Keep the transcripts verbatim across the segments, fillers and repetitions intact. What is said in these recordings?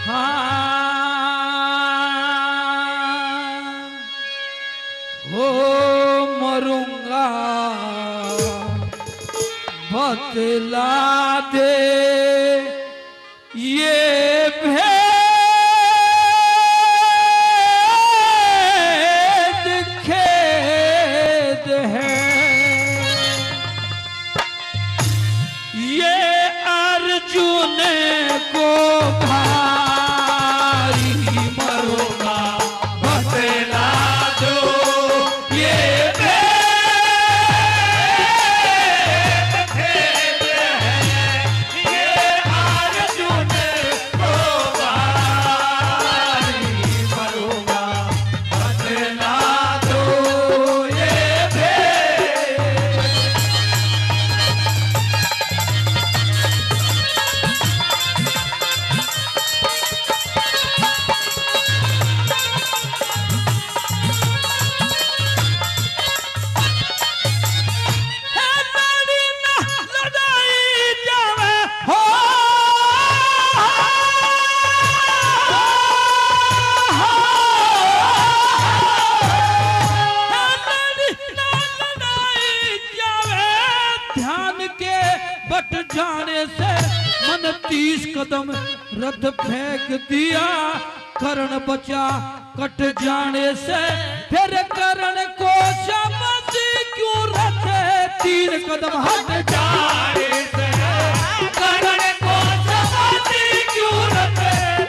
हाँ, हो मरूंगा, बतला दे ये भेद खेद है। ये अर्जुन को भारी मरूंगा, बतला दो ये भेद खेद है। ये अर्जुन को भारी मरूंगा, बतला दो ये भेद। ध्यान के बट जाने से मन तीस कदम रथ फेंक दिया। कर्ण बचा कट जाने से, फिर कर्ण को शाबाशी क्यों रथ तीन कदम हट जाने से, कर्ण को शाबाशी क्यों रथ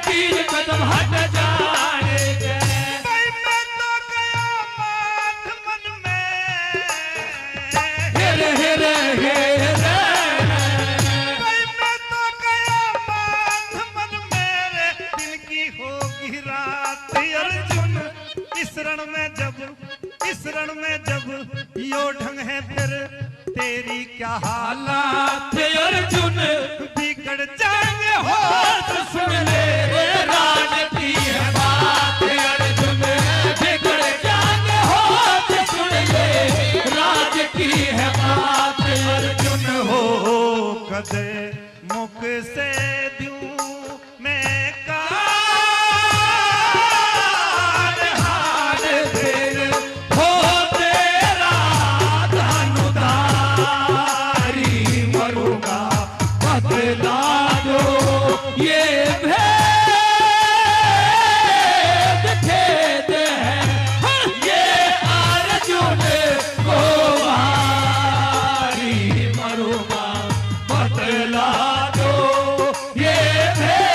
तीन कदम हट जाने से। भाई मैं तो गया माथ मन में। हेरे, हेरे, हेरे। भाई मैं तो गया माथ मन मेरे, दिन की होगी रात अर्जुन। इस रण में जब, इस रण में जब यो ढंग है फिर तेरी क्या हालात अर्जुन। बिगड़ जाएंगे होश सुन ले, राज की है बात अर्जुन। बिगड़ जाएंगे होश सुन ले, राज की है बात अर्जुन। हो कदे मुख से दूं मैं कान हार फिर हो तेरा धनुधारी मरूंगा, बतला दो ये भेद खेद है। हाँ, ये अर्जुन को भारी मरूंगा, बतला दो ये भेद।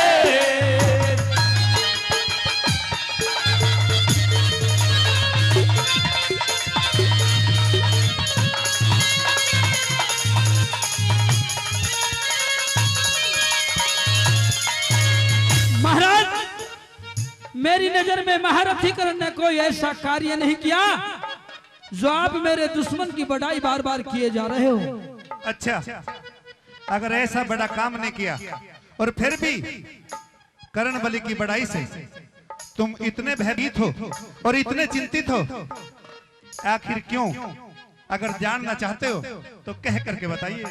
महाराज, मेरी नजर में महारथी कर्ण ने कोई ऐसा कार्य नहीं किया जो आप मेरे दुश्मन की बड़ाई बार बार किए जा रहे हो। अच्छा, अगर ऐसा बड़ा काम नहीं किया और फिर भी कर्ण बलि की बड़ाई से तुम इतने भयभीत हो और इतने चिंतित हो, आखिर क्यों? अगर जानना चाहते हो तो कह करके बताइए।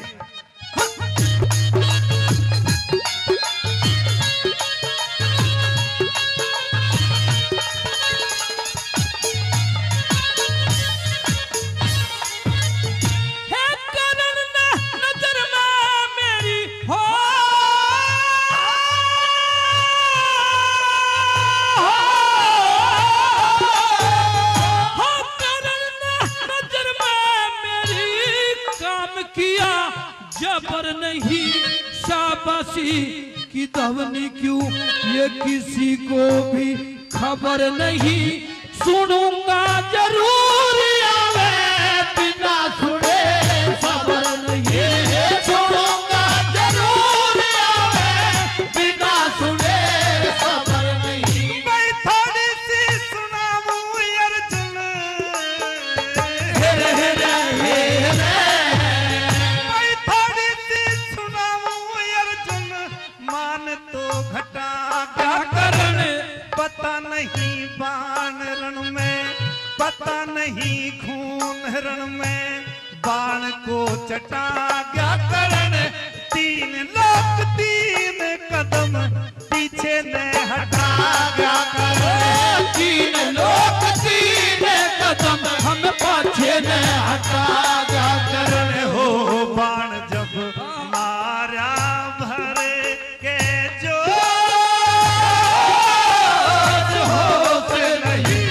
हे करण ना नजर में मेरी हो, हो करण ना नजर में मेरी काम किया जबर नहीं, शाबाशी की ध्वनि क्यों ये किसी को भी खबर नहीं। सुनूंगा जरूर आवे, बिना सुने सबर नहीं। सुनूंगा जरूर आवे, बिना सुने सबर नहीं। भाई थोड़ी सी सुनाऊं अर्जुन। हे रे, हे रे, हे रे। भाई थोड़ी सी सुनाऊं अर्जुन। मान तो घटा गया करण, पता नहीं बाण रण में, पता नहीं खून रण में, बाण को चटा गया करण। तीन लोक तीन कदम, ती-, पीछे ने हटा गया कर। तीन लोक तीन कदम हम पाछे ने हटा गया कर। हो बाण जब मारा भरे के जो होश नहीं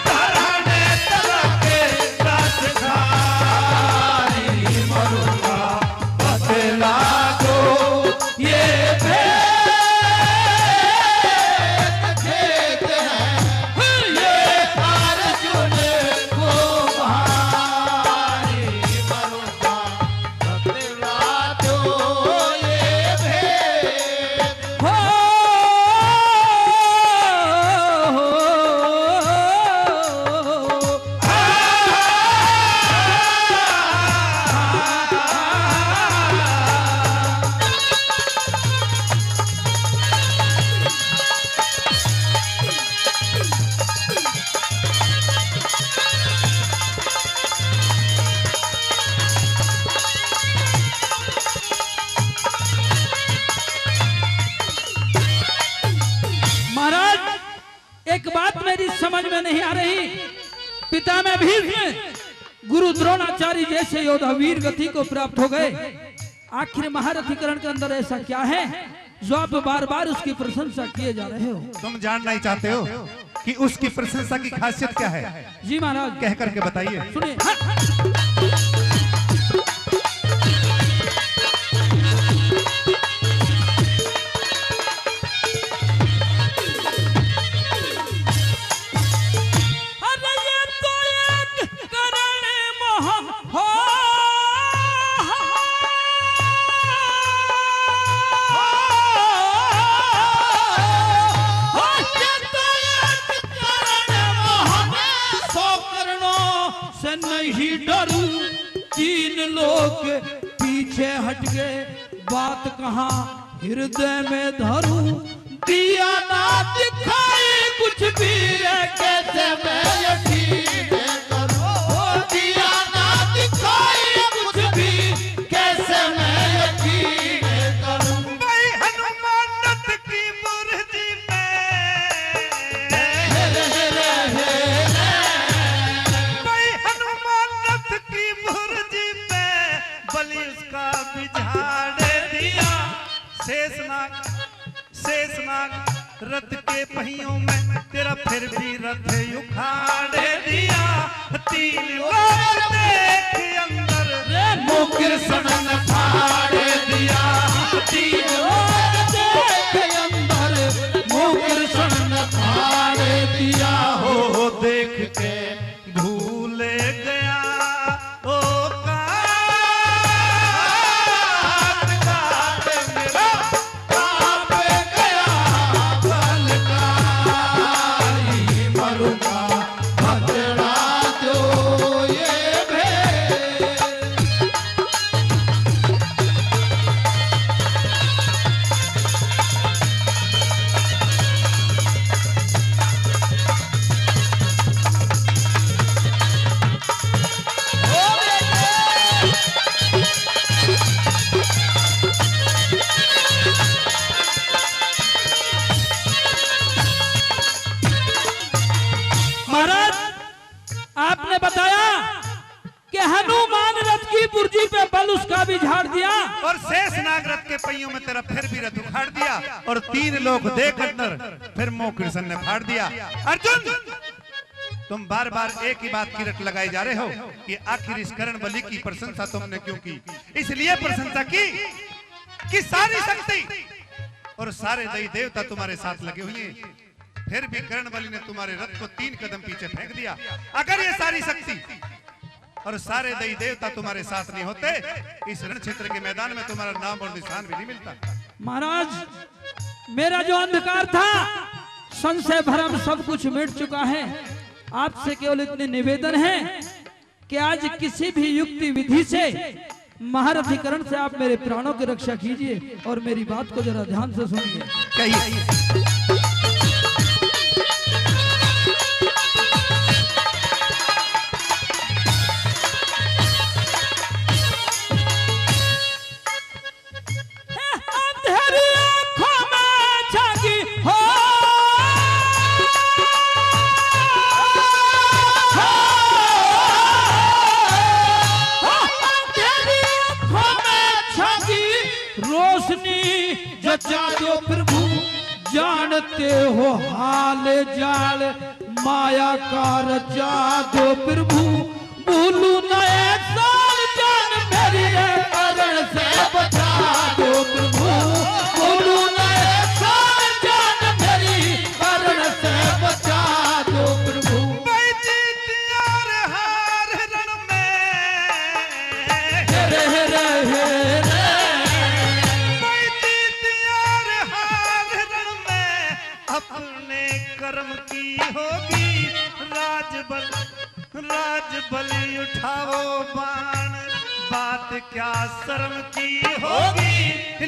धरने तला के राजधानी मरूंगा। बतला दो ये भेद खेत है, ये अर्जुन को भारी मरूंगा। बतला दो ये भेद। हो, हो, हो, हो। महाराज, एक बात मेरी समझ में नहीं आ रही। पिता में भीष्म, गुरु द्रोणाचार्य जैसे योद्धा वीर गति को प्राप्त हो गए, आखिर महारथी कर्ण के अंदर ऐसा क्या है जो आप बार बार उसकी प्रशंसा किए जा रहे हो? तुम जानना ही चाहते हो कि उसकी प्रशंसा की खासियत क्या है? जी महाराज। कह करके बताइए। सुनिए। हाँ। अरे ये तो एक करण मोह हो। ये तो एक करण मोह, सौ करणों से नहीं डरूं, तीन लोक पीछे हट गए, बात कहाँ हृदय में धरूं। दिया ना दिखाई कुछ भी रे, कैसे मैं यकीन करूं? ओ दिया ना दिखाई कुछ भी, कैसे मैं यकीन करूं? भाई हनुमान रथ की बुर्जी पे, हे रे, हे रे, हे रे। भाई हनुमान रथ की बुर्जी पे बलि उसका बिछाड़ दिया। शेषनाग, शेषनाग रथ के पहियों में तेरा फिर भी रथ उखाड़ दिया। तीन लोक देख अंदर रे मुँह कृष्ण ने फाड़ दिया। तीन लोक देख अंदर मुँह कृष्ण ने फाड़ दिया। हो देख के भूल गया औकात का मेरा कांप गया बलकारी, मरूंगा बतला दो ये भेद। महाराज, आपने बताया कि हनुमान रथ की बुर्जी पे बल उसका भी झाड़ दिया। और शेष नाग रथ के पहियों में तेरा फिर भी रथ उखाड़ दिया। और तीन लोक देख अंदर फिर मुंह कृष्ण ने फाड़ दिया। अर्जुन, तुम बार बार एक ही बात की रट लगाए जा रहे हो कि आखिर इस कर्ण बलि की प्रशंसा तुमने क्यों की? इसलिए प्रशंसा की कि सारी शक्ति और सारे दई देवता तुम्हारे साथ लगे हुए हैं। फिर भी कर्ण बलि ने तुम्हारे रथ को तीन कदम पीछे फेंक दिया। अगर ये सारी शक्ति और सारे दई देवता तुम्हारे साथ नहीं होते, इस रण क्षेत्र के मैदान में तुम्हारा नाम और निशान भी नहीं मिलता। महाराज, मेरा जो अंधकार था, संशय भरम सब कुछ मिट चुका है। आपसे केवल इतनी निवेदन है कि आज किसी भी युक्ति विधि से महारथी कर्ण से आप मेरे प्राणों की रक्षा कीजिए और मेरी बात को जरा ध्यान से सुनिए। कहिए। अंधेरी आँखों में झांकी बचा दो प्रभु, जानते हो हाल जाल, माया का रचा दो प्रभु। भूलू नए साल जान मेरी रे, मरण से बचा दो प्रभु। भूलू नए साल जान मेरी, मरण से बचा दो प्रभु। भाई जीत यार हार रण में। हे रे, हे रे, हे रे। भाई जीत यार हार रण में। अपने कर्म की होगी राजबल, राजबली उठाओ बाण, बात क्या शर्म की होगी।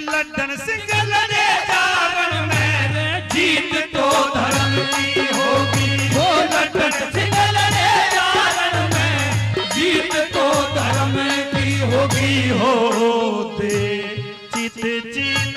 लड्डन सिंह लड़े जा रण में, जीत तो धर्म की होगी। वो लड्डन सिंह लड़े जा रण में, जीत तो धर्म की होगी। हो दे चित चिन्ह